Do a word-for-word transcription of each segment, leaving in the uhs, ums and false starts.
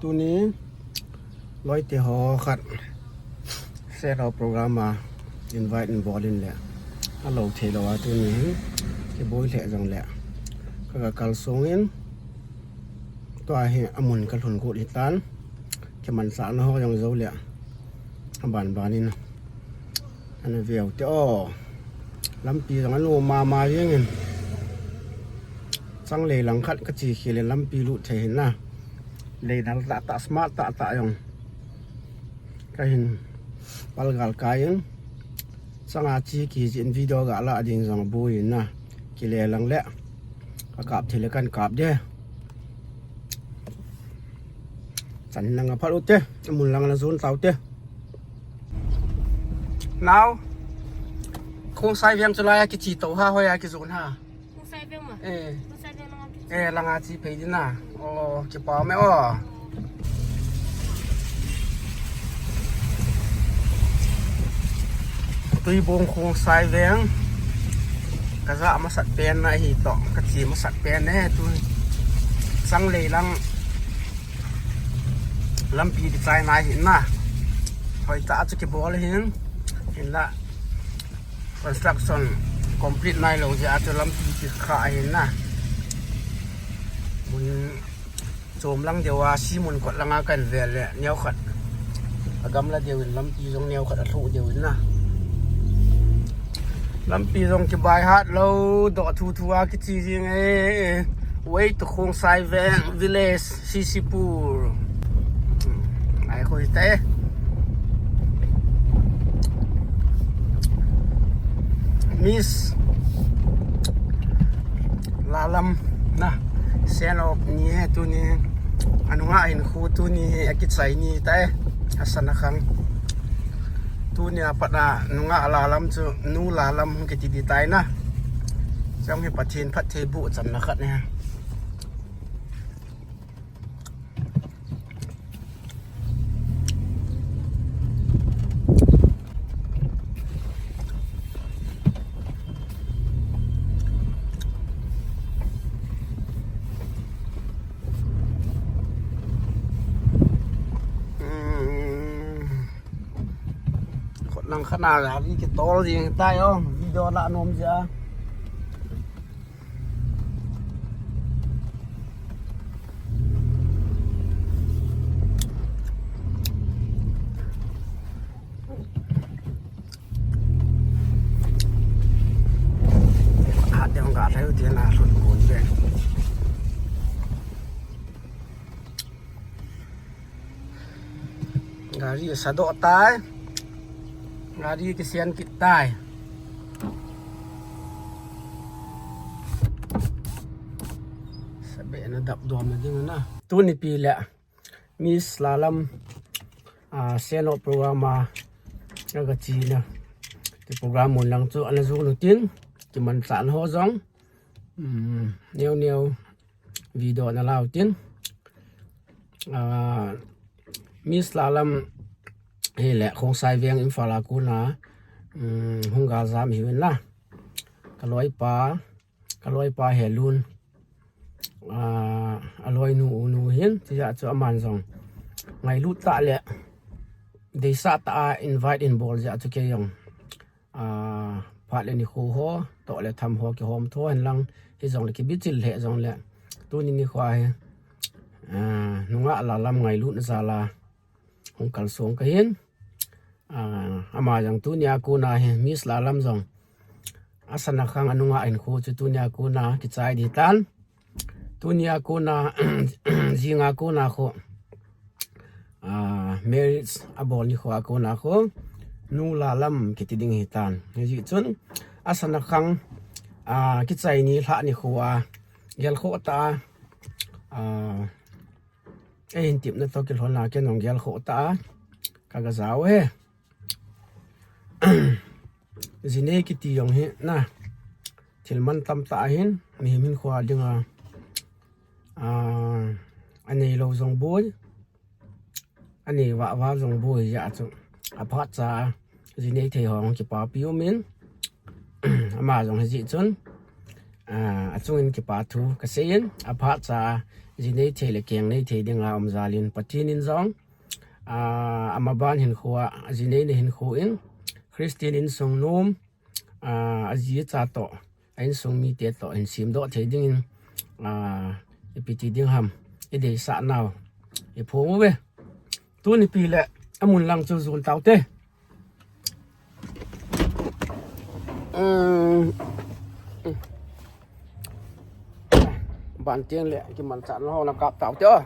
Tuni loite ho khat selo program a invite in bol in le, alo thei lou a tuni hi kiboi lheh jong le, ka, ka kalsong in, tua hi amun ka lhun got hitan, kimanchahna ho jong jou le, aban ban in ana veu te o. Lampi jong anom mama jeng in. Chang lei lang khat ka che khel in lampi lut thei hin na. Lei nal tah tah, smart tah tah jong ka hin palgal kai in. Chang a che kiji in video ga la ding jong aboi in na. Kile lang le ka kap thei le kan kap de. Chan lang a phat u te, mun lang la jun tau te. Nao, Khongsai Veng chu lai a kiche to ha, hoi a kijun ha? Khongsai Veng ma? Eh. Khongsai Veng langa kiche. Eh, langa che phei ding na. O, kipa me o. Tuibong Khongsai Veng. Ka ja masat pen na hi to. Ka che masat pen ne tu. Chang lei lang. Lampi kichai nai hin na. Hoi tah chu kibol hin. Hinla construction complete nai lou jeh a chu lampi kikha hin na. Mun chom lang deu a, si mun kot lang a kan vel le, neo khat. Agam la deu in lampi jong neo khat alhu deu in na. Lampi jong kibai hat lou, doh thu thu a kiche jing e. Way to Khongsai Veng Village, Sisipur. Ai khoi te. Miss Lalam na. Send off ni he tuni. Anunga in khu tuni he akichai ni tai. Asana khang. Tuni a pat a nunga Lalam chu nu Lalam hung kiti di tai na. Chang hi Pathen phattheiboh channa khat ni. Khut lang khat na gari kitol jing tai o, video la nom jia. Hat ding ga thai u ti na lhun kun ve. Gari sadoh tai. Gari kisian kit tai. Sabe na dap dom na ding na. Tuni pi le Miss Lalam, ah, send off program a, ka che na. Ti program mun lang chu ana jun u tin, kimanchahna ho jong. Hmm, neo neo video na lau tin. Ah, Miss Lalam hi le Khongsai Veng Imphal a kon a, um, hung gal jam hi uvin la. Ka loipa, ka loipa Helun. Ah, aloinu unu hin, ti ja chu aman jong. Ngailut tah le, deisah tah a invite in bol ja chu kei jong. Ah, phat le nikho ho, toh le tham ho kihom tho hen lang, hijongle kibichil lheh jongle. Tuni nikho hi, ah, nunga Lalam ngailutna jal a hung kalsong ka hin. Ah, ama jong tuni a kon a hi, Miss Lalam jong. Asana khang anunga hinkho chu tuni a kon a kichai di tan. Tuni a kon a, jing a kon a kho. Ah, marriage abol nikho a kon a kho. Nu Lalam kiti ding hi tan. Hijeh chun, asana khang, ah, kichai ni lhah nikho a. Gelkhoh tah a. Ah, eihin tipna toh kilhon a ken jong gelkhoh tah a. Ka ga jao e. Jinei kiti jong hi na. Thil mantam tah ahin, mihem hinkho a ding a. Ah, anei lou jong boi. Anei vah vah jong boi ja chu. Aphat cha, jinei thei ho kipapi um in. Ama jong hijeh chun. Ah, achungin kipa thu kaseiyin, aphat cha jinei thei le kengnei thei dinga umjalin Pathen in jong, ah, amaban hinkhoa, ajinei na hinkho in, Christian insung nom, ah, aji acha toh, a insung mite toh, hin simdoh thei dingin, ah, ipi ti ding ham, ideisah nau, iphong uve. Tuni pi le, amun lang chu jun taute. Um, ban tiang le, kiman chan ho na kap taute o.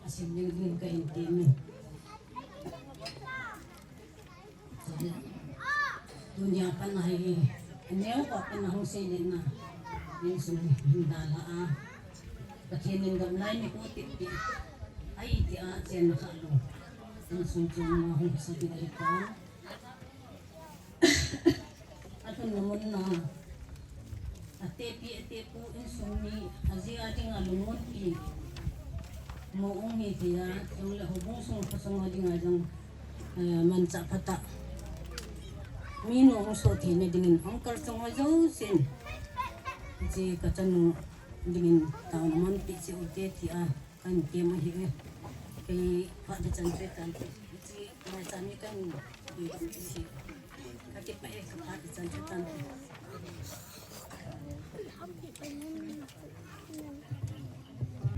Asim ding ding ka in tin. Tunia pan ahi, aneo pa pan ahung sei le na, insung hin dalha a. Pathen in gamlai ni ko tip tip. Ai ti a chen kha lo. Insung chung ma hung sa bi dai ta. Atun na mun na. Atepi, atepu insung mi, aji a dinga lungmon pi. Mo ong hi tia, jong le houbung sung khosung a dinga jong, eh, manchah phatah. Mi nu ong so theina dingin, ong kal sung a jousen. Ji ka chanu dingin, taona man pi chi u te tia. Kan kem ahi e. Kei phat chan chan tan. Chi na chan ni kan. Ka ti pa e ka phat chan chan tan.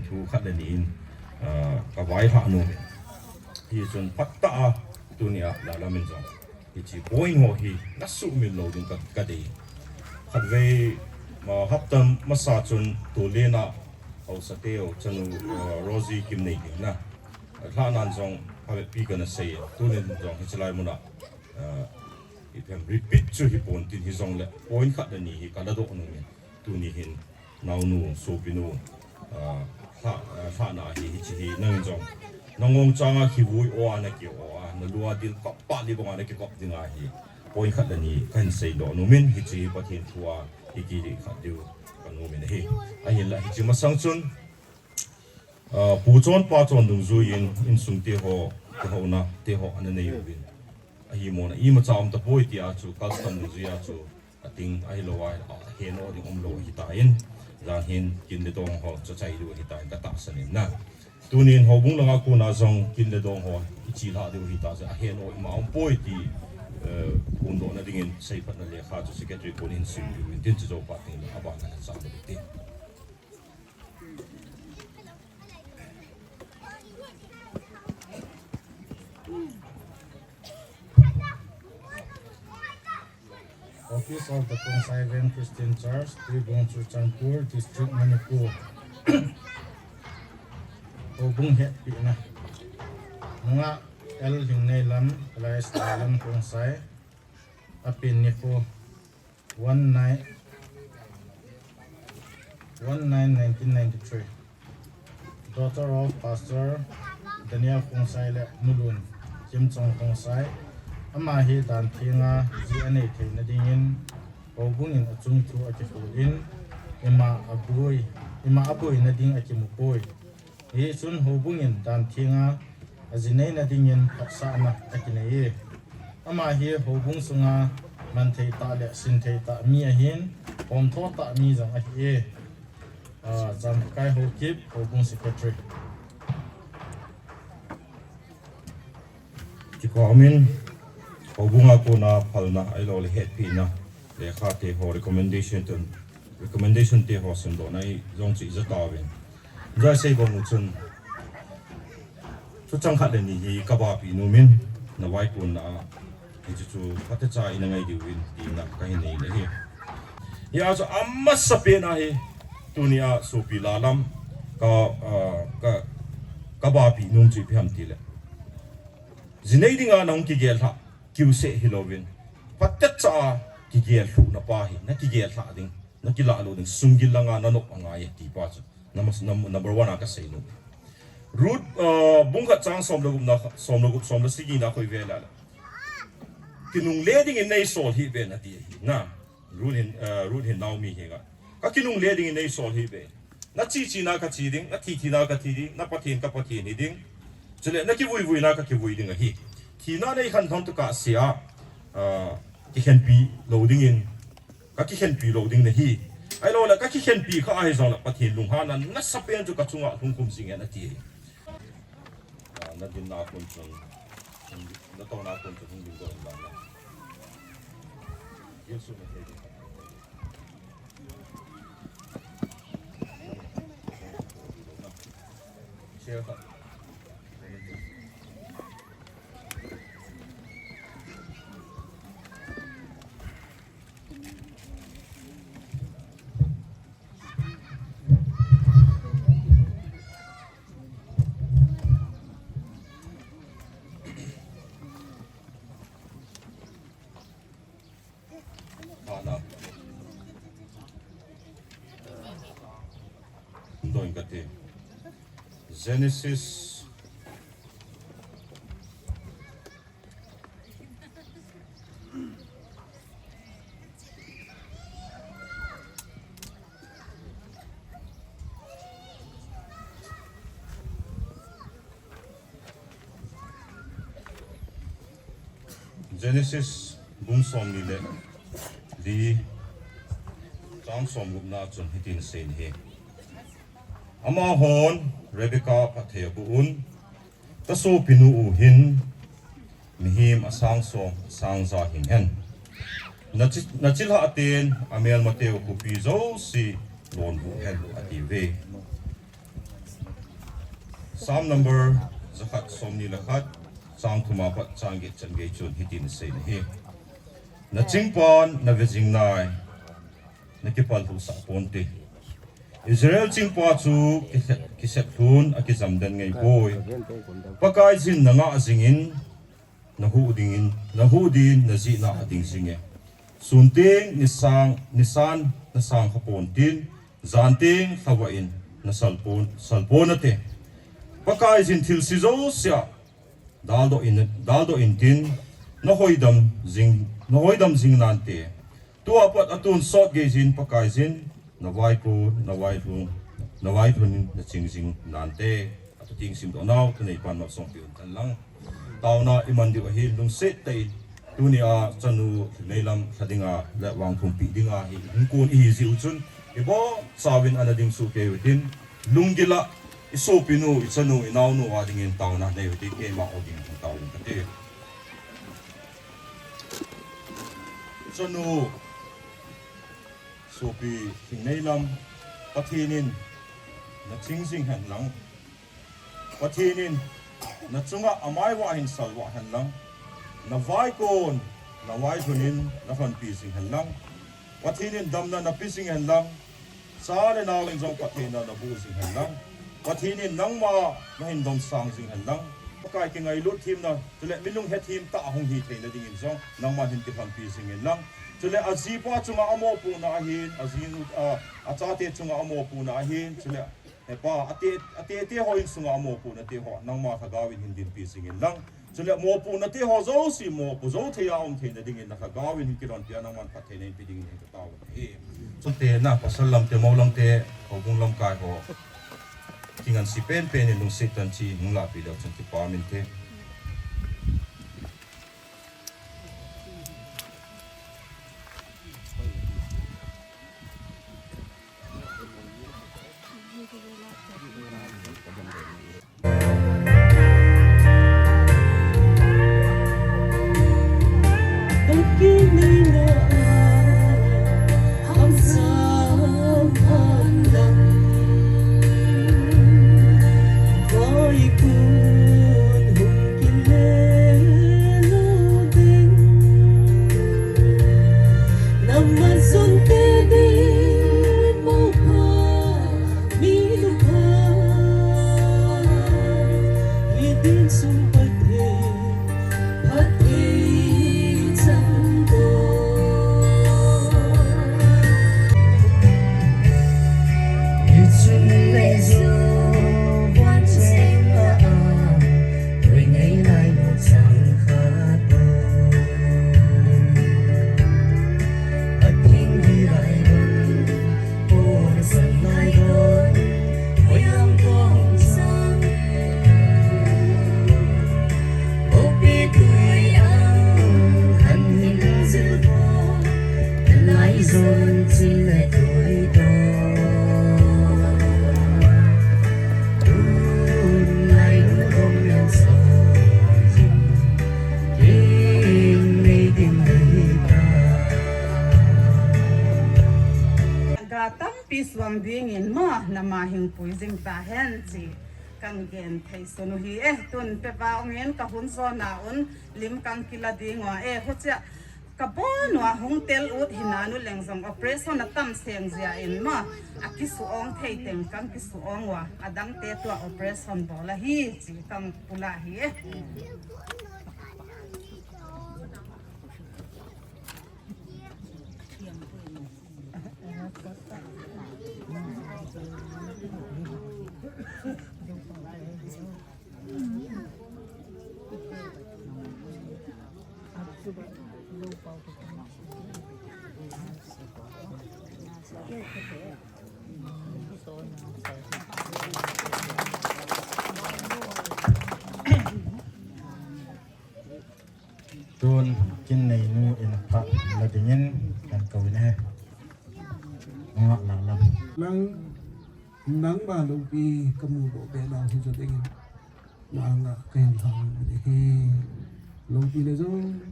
Thu khat le ni in, ah, ka vaihah nom e. Hichun phatah a tunia la la min jong. Hiche point ho hi na sumil lou ding ka, ka dei. Khatvei, ah, hapta masa chun Tulena, haosa teu, chanu, ah, Rosie Kimneihing na. Lhahnan jong, havetpi kana sei, tunin jong hiche lai muna, ah, ipi ham repeat chu hi pon tin hijongle, point khat le ni hi ka ladoh nom in. Tuni hin, naonu, sopinu, ah, lha, ah, lhahna hi, hiche hi, nangin jong, na ngong changa kivui o a, na ki o a, na lua dil kop pa li banga na kikop dinga hi. Point khat le ni, kahin seidoh nom in, hiche hi Pathen thu a, hi kikhat diu, ka nom in ahi. Ahinla, hiche masang chun, ah, pu chon, pa chon dungjuiyin, insung teho, teho na, teho ana nei uvin. Ahimona, imacha um tapoi tia chu, custom dungjuiya chu, ating ahilou a, ahe nom ding umlou ahitan, jan hin kin le dong ho chachai diu ahitan katahsan in na. Tunin houbung langa kona jong kin le dong ho ichi lha diu ahita jeh a ahe nom ima umpoi ti, eh, phondohna dingin seiphatna lekha chu secretary konin sim diu in tin chu jou pa tin abana hin sam diu tin. Office of the Khongsai Veng Christian Church, Tuibong, Churachandpur District, Manipur. Houbung hetpina. Nungah L. Lhingneilam, alias Lailam Khongsai. Apen nikho one nine, one nine nineteen ninety-three. Daughter of Pastor Daniel Khongsai le Nulun Kimchong Khongsai. Ama hi dan thenga ji anei theina dingin houbung in achung thu akikhol in, ima aboi, ima aboina ding akimu poi. Hichun houbung in dan thenga aji neina dingin phatsahna akinei e. Ama hi houbung sunga man thei tah le sin thei tah mi ahin, pom tho tah mi jong ahi e. Ah, Chamkakai Haokip, Houbung Secretary. Amin. Houbunga kona phalna, ahilou le hetpina, lekha te ho recommendation tun, recommendation te ho simdohna i jong chu ija tauvin. Ija sei bang u chun, thuchang khat le ni hi ka bapi nom in, na vaikon na a, hichu chu phatecha ina ngai diuvin, tina kahin nei ahi. Hia chu amasapen a hi, tunia sopi lalam, ka, ah, ka, ka bapi nom chu ipi ham tile. Ji nei dinga nahung kigel lhah, kiu seh hilouvin. Phatecha a kigel lhuhna pa hi, na kigel lhah ding, na kilah lut ding, sunggil langa na nop angai e ti pa chu. Number, num-, number one a ka sei nom. Ruth, uh, bung khat chang som le gup na, som le gup, som le sagi na koi ve la la. Kinungle dingin nei sol hih ve na ti ahi na. Ruth hin, uh, Ruth hin Naomi henga. Ka kinungle dingin nei sol hih ve. Na chi chi na ka chi ding, na thi thi na ka thi ding, na Pathen ka Pathen hi ding. Chule na kivui vui na ka kivui ding ahi. Thina nei khan thon tu ka sia, uh, kikhenpi lou dingin, ka kikhenpi lou ding nahi. Ahilou le, ka kikhenpi kha ahi jong le, Pathen lunghanna nasapen chu ka chunga lhungkhum jing e na ti. Ah, na dinna kon chun, na touna kon chun hung ding doh in lang na. Jesu na thei ding. Share khat. Genesis. Genesis bung som ni le li, chang som gupna chun hitin asei in ahi. Amahon Rebekah phatthei aboh un, ka sopinu u hin mihem asang som, asang ja hing hen. Na chi-, na chilhah ten amelmateu khopi jouse lonbuh hen, ati uve. Psalm number jakhat somni le khat, chang thum apat chang get chan gei chun hitin asei in ahi. Na chingpan na ve jing nai, na kipallhuh sah ponte. Israel chingpa chu kise-, kisep lhun a kijam den ngai poi. Pakaiyin na ngah jingin, na huh dingin, na huh din na jihna a ding jing e. Sun teng nisang, nisan na sang kha pon tin, jan teng lhavah in na sal pon, sal pon nate. Pakaiyin thilse jousea daldoh in, daldoh in tin, na hoidam jing, na hoidam jing nante. Tua pat atonsot geiyin Pakaiyin, na vaikon, na vailhun, na vailhun in na ching jing nante. Atu ting simdoh nau, tunei pan malsom peh un tan lang. Taona iman diu ahin, lungset tah in, tunia chanu Lhingneilam lha dinga, le vangthum peh dinga hi, hung kon ihi jiu chun, ibonchauvin ana ding soh kei utin, lunggil a, i sopinu, i chanu, i naonu a dingin taona nei utin, keima o ding hung tao ding kati. Chanu, sopi Lhingneilam, Pathen in na ching jing hen lang. Pathen in na chunga amai vah hin salvah hen lang. Na vaikon, na vailhun in na lhonpi jing hen lang. Pathen in damna na pe jing hen lang. Cha le nao in jong phattheina na boh jing hen lang. Pathen in nangma na hin domsang jing hen lang. Pakai kingailut themna, chule mi lunghet them tah a hung hi theina dingin jong, nangman hin kilhonpi jing hen lang. Chule ajipa chunga amopohna ahin, aji, a, achate chunga amopohna ahin, chule, he Pa, ate, ate, ate ho insunga amopohna te ho, nangma lhagao in hin dinpi jing hen lang. Chule mopohna te ho jouse mopo jou thei a um theina dingin na lhagao in hin kilhonpi a nangman phattheina hin pe dingin hin ka tao u ahi. Chute na pasal lamte, mou lamte, houbung lamkai ho. Kingansi penpen in lungset tah in chi nung lahpeh leu chun kipah inte. Ga tampi suang dingin ma, nama hing pui jing ta hen chi kan gen thei sunu hi e. Tun pe ba ong in ka hun zo na un lim kan kila ding wa e, huchia ka bon wa hung tel ut hi nanu leng zong operation a tam seng zia in ma, a kisu ong thei teng kan kisu ong wa, a dang te tua operation bol a hi chi kan pula hi e. Tun kin nei nu in pha la dingin kan ko in he. Nga la la. Nang, nangma loupi ka mu lo be na hu jo dingin. Nanga ka hin thang ni hi. Loupi le jo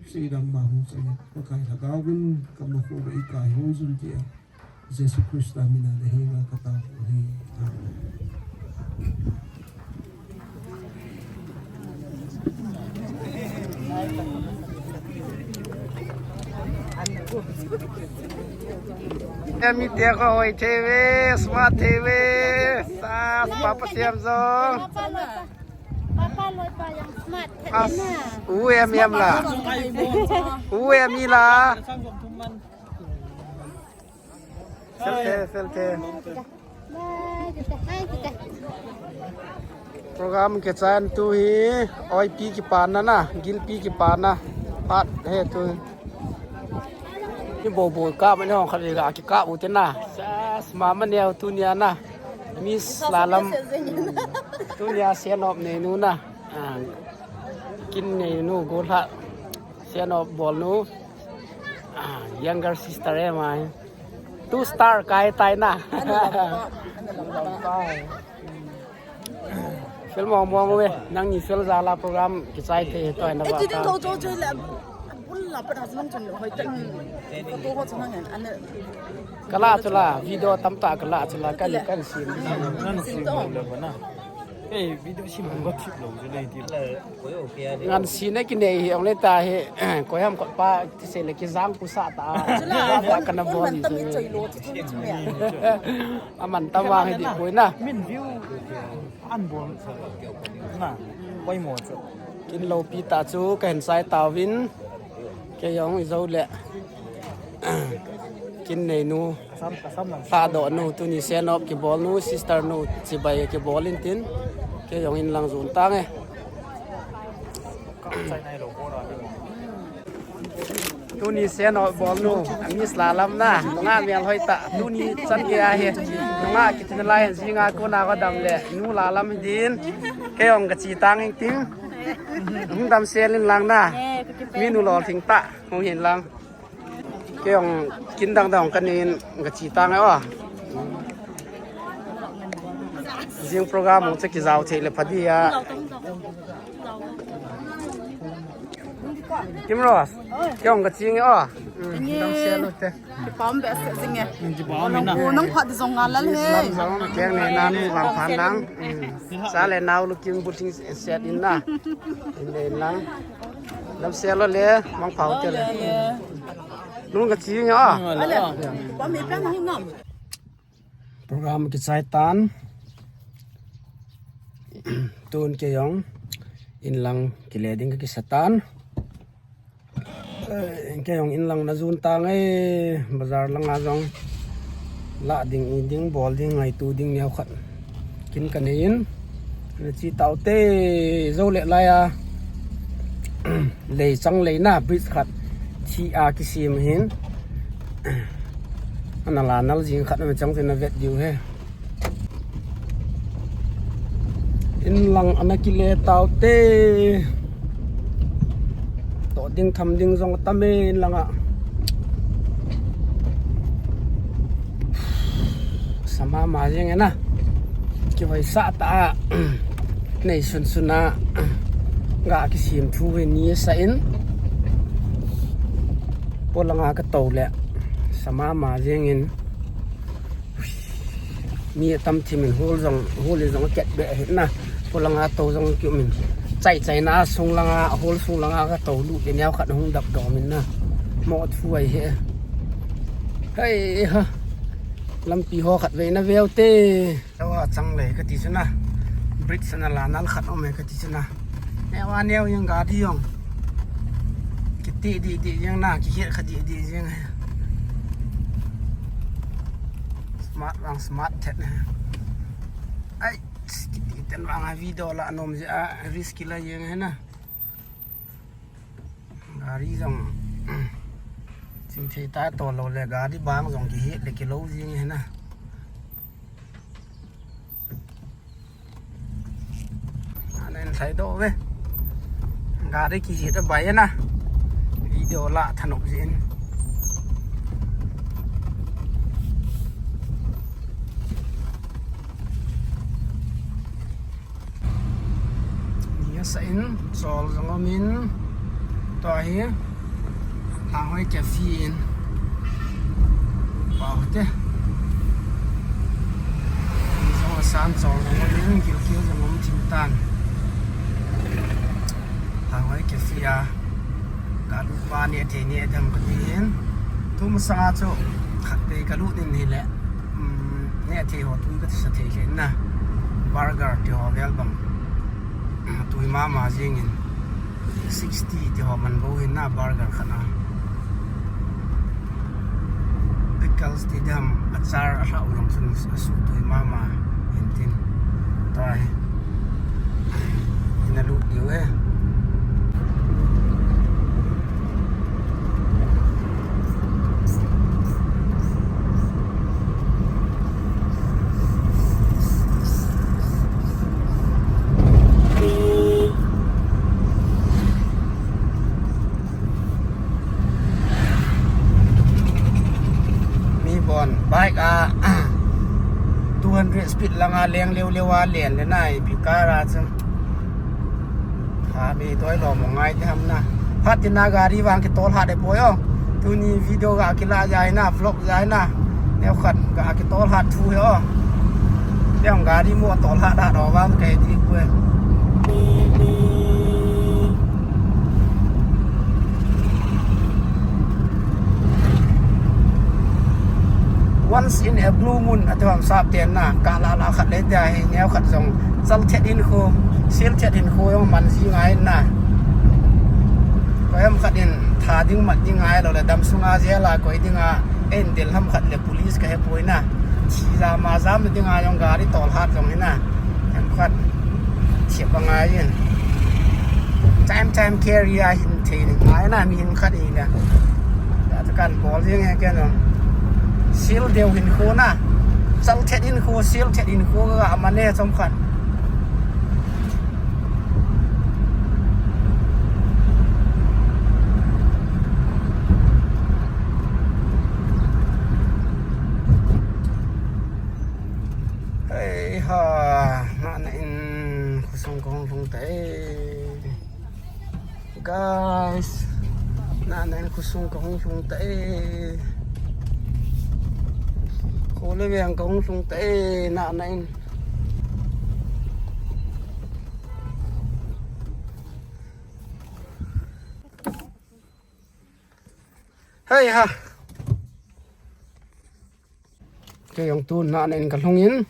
si dang ma hu sa ni. Pakai Lhagao in ka ma ko be kai hu jun tia. Jesu Krista mina le hi nga ka tao hi. Amen. Emi te ko hoi thei ve, smart thei ve. Sa, Papa Siam jong. Papa loi pa yang smart. As, u em em la. U em i la. Selte, selte. Program kichan tu hi, oipi kipana na, gilpi kipana, pat he tu. Ni bo bo ka mane hong khali ga ki ka u te na. Sas mama neo tu nia na. Miss Lalam. Tu nia sen op nei nu na. Ah, kin nei nu go la. Sen op bol nu. Ah, younger sister e mai. Two star kai tai na. Fel mong mong ve, nang ni fel jala program kichai thei toh na ba ta. Kala chula, video tamta kala chula, kan, kan sin. Kan sin to. Ei, video sim ko thip lo chu nei ti. Ngan sin a kinei hi ong le ta hi, koi ham kot pa ti se le kijang pu sa ta. Chula, ba kana bol ni tam choi lo chu chu chu me. Aman tam wa hi di koi na. Min view an bol. Na, koi mo chu. Kin lo pi ta chu ka hin sai ta vin. Kei jong i jo le. Kin nei nu. Thahdoh nu, tuni sen op kibol nu, sister nu, chibai kibol in tin. Kei jong in lang jun tang e. Tuni sen op bol nu, Miss Lalam na, nunga mial hoi ta. Tuni chan gei ahi. Nunga kitin lai hin jinga kona ka dam le, nu Lalam din. Kei jong ka chi tang in tin. Hung dam sel in lang na. Mi nu lol thing ta, hung hin lang. Kei jong kin dang dang ka nei in ka chi tang e o. Jing program jong chu kijao thei le pha di a. Kim Rose, kei jong ka chi nge o. Dang sel u te. Kipah um behseh jing e. Kipah um e na. Nang phat di jong nga lal he. Lam jong keng nei nan vang phan lang. Sa le nau lu kim bu ting set in na. In nei lang. Lam sel lo le, mang pau te le. Nung ka chi nge o. Ale. Kipah um e pen hi nam. Program kichai tan. Tun kei jong in lang kile ding ka kisa tan. Eh, kei jong in lang na jun tang e, bazar langa jong la ding, i ding, bol ding, ngaitu ding neo khat kin ka nei in. Na chi tau te, jo le lai a. Lei chang lei na bridge khat thi a kisem hin. Ana la nal jing khat na chang te na vet diu he. In lang ana kile tau te. To ding tham ding jong tam e in lang a. Mama jeng e na. Kihoisah tah a. Nei sunsun a. Ga kisim thu hi ni sa in. Polanga ka to le. Sa mama jeng in. Mi tam thim in hol jong, hol in jong ket be hi na. Polanga to jong kium in. Chai chai na sung langa, hol sung langa ka to lut le neo khat hung dap dom in na. Mo thu ai he. Hei ha. Lampi ho khat vei na veu te. Tawa chang le ka ti chu na. Bridge na la nal khat om e ka ti chu na. Neo a neo jeng gari jong. Kiti di di jeng na, kihet kha di di jeng. Smart vang smart thet na. Ai, kiti ten vang a video la nom je a risk la jeng he na. Gari jong ching thei ta to lo le gari bang jong kihet le kilo jing he na. Anen sai do ve. Gari kihet a bai na. Video la thanop jin. Ni a sa in, chol jong om in, tua hi, Lhanghoi Cafe in, pau te. Ni jong a san chol jong om in, gilkel jong om thim tan. Lhanghoi Cafe a, ka lut pa ni a thei ni a dam ka ti hin. Thum sanga chu, khat pe ka lut in hi le. Um, ne thei ho tui ka tisa thei le na. Burger ti ho vel bang. Tui mama jing in. Sixty ti ho man bo hin na burger khat na. Pickles ti dam achar a hlau jong chun a su tui mama hin tin. Tai. Ina lut diu e. Mi bon bike a two hundred speed langa leng leu leu a len le nai pi kara chu. Ha mi toi lo mo ngai te ham na. Phat tin na gari vang kitol hat de poi o. Tuni video ga kila jai na, vlog jai na. Neo khat ga kitol hat thu he o. Leng gari mo tol hat da do vang ke di poi. Once in a blue moon, ati ham sap ten na, ka la la khat le dia hi, neo khat jong, chal thet in khu, sil thet in khu jong man ji ngai na. Ko em khat in, tha ding mat ding ngai lo le, dam sunga jela koi ding a, en del ham khat le police ka he poi na. Thi ja ma jam ding a jong gari tol hat jong hi na. Em khat. Siap a ngai in. Time time carry a hin thei ni ngai na mi hin khat ni na. Ya ta kan bol jing he ken. Sil deu hin khu na. Chal thet hin khu, sil thet hin khu ga ma ne chom khat. Hei ha, na na in khosung kong lhung ta e. Guys, na na in khosung kong lhung ta e. Kho le veng kong lhung ta e, na na in. Hei ha. Kei jong tu na na in ka lhung in.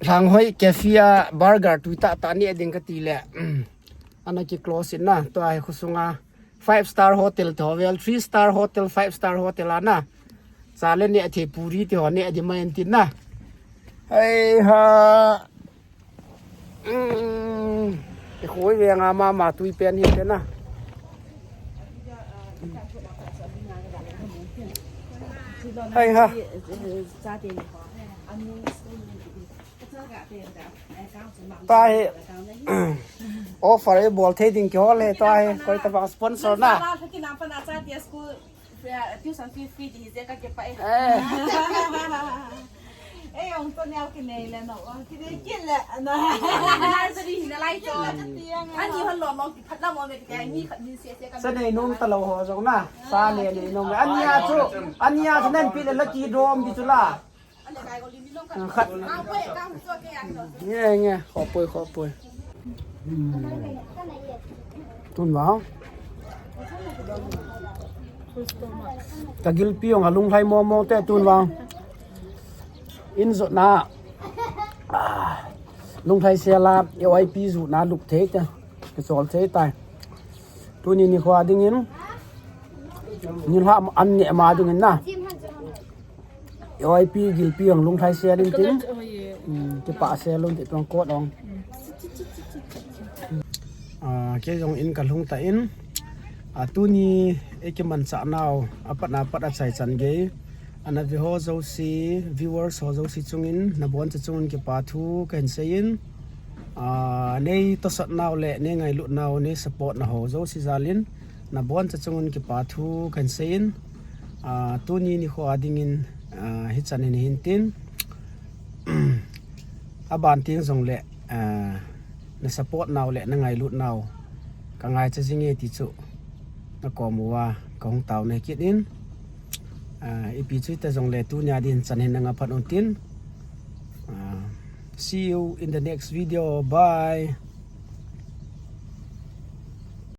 Lhanghoi Cafe a burger tui tah tah ne ding ka ti le. Ana ki close in na. Tua hi khosunga five star hotel to vel, three star hotel, five star hotel a na. Cha le ne thei puri ti ho ne di ma en tin na. Hei ha. Umm, i khoi veng a mama tui pen hi te na. Hei ha. Tua hi offer e bol thei ding kihol e, tua hi koi tabang sponsor na. Tuition fee free ti hi je ka ke pa e. Eh. Eh, ong to neo ki nei le no, ong ki nei ki le na. Nursery hi na lai to. Ani hon lo mong ki phat la mong ne ti ka ni khat ni se se ka. Sa nei nom ta lo ho jong na. Sa le nei nom. Ania chu, ania chu nen pi le la ki dom di chu la. Khat. Nge, nge, khopoi, khopoi. Tun vang. Ka gilpi ong a lunglhai momo te tun vang. In jot na. Ah, lunglhai sela, A Y P jot na lup thei te. Kisol thei tai. Tuni nikho a dingin. Nilhah an ne ma dingin na. A Y P gilpi ang lunglhai sel in tin. Hmm, kipah sel un ti tuang kot ong. Ah, kei jong in ka lhung ta in. Ah, tuni e kimanchah nau, apat na pat a chai chan gei. Ana ve ho jouse, viewers ho jouse chungin, na boncha chungin kipa thu kahin sei in. Ah, nei tosot nau le, nei ngailut nau, nei support na ho jouse jal in. Na boncha chungin kipa thu kahin sei in. Ah, tuni nikho a dingin, ah, hichan hin hin tin. Aban teng jong le, ah, na support nau le, na ngailut nau. Ka ngaicha jing e ti chu. Na kom uva, ka hung tao na kit in. Ah, ipi chu ita jong le tunia din chan hin na nga phat un tin. Ah, see you in the next video. Bye.